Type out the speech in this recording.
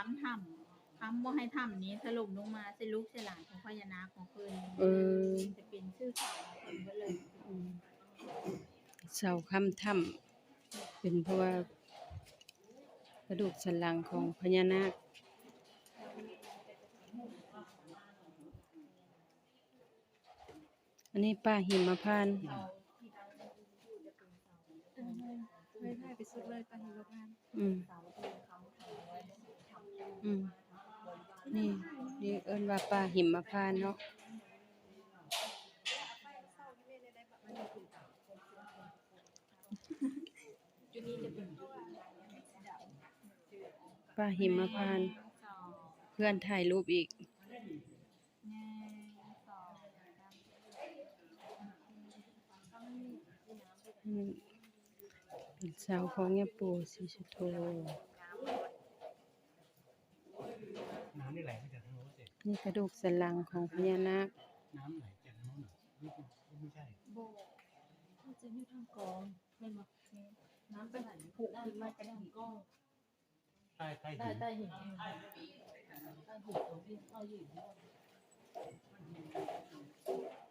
ຖ້ຳ ຄຳບໍ່ໃຫ້ຖ້ຳນີ້ຖະຫຼົ່ມລົງມາໃສ່ລູກໃສ່ຫຼານຂອງພະຍານາກຂອງເພິ່ນ. ເອີ ຈະເປັນຊື່ຂອງເພິ່ນເບິດເລີຍ. ອືມ ເສົາຄ້ຳຖ້ຳ ເປັນເພາະວ່າກະດູກສັນຫຼັງຂອງພະຍານາກ. ອັນນີ້ປ່າຫິມມະພານ. ເອີ ເລີຍໄປສຸດເລີຍປ່າຫິມມະພານ. ອືມ ອືມ ນີ້ ນີ້ເອີ້ນວ່າປ່າຫິມມະພານເນາະ. ປ່າຫິມມະພານ ເພື່ອນຖ່າຍຮູບອີກ. ອືມ ເປັນເສົາຂອງຍາປູ່ສີສຸໂທ. ນ້ຳນີ້ໄຫຼມາຈາກທາງໂນ້ນເດ. ນີ້ກະດູກສັນຫຼັງຂອງພະຍານາກ. ນ້ຳໄຫຼຈາກທາງໂນ້ນເຫາ ຫຼື ຫຼື ບໍ່ ມັນຈະຢູ່ທາງກອງ ແມ່ນບໍ່? ນ້ຳໄປໄຫຼ ພຸຂຶ້ນມາຈາກທາງກອງ. ໃຕ້ ໃຕ້ຫີນ ໃຕ້ ໃຕ້ຫີນ ໃຕ້ຫີນ ເອົາຫີນ ຫີນ.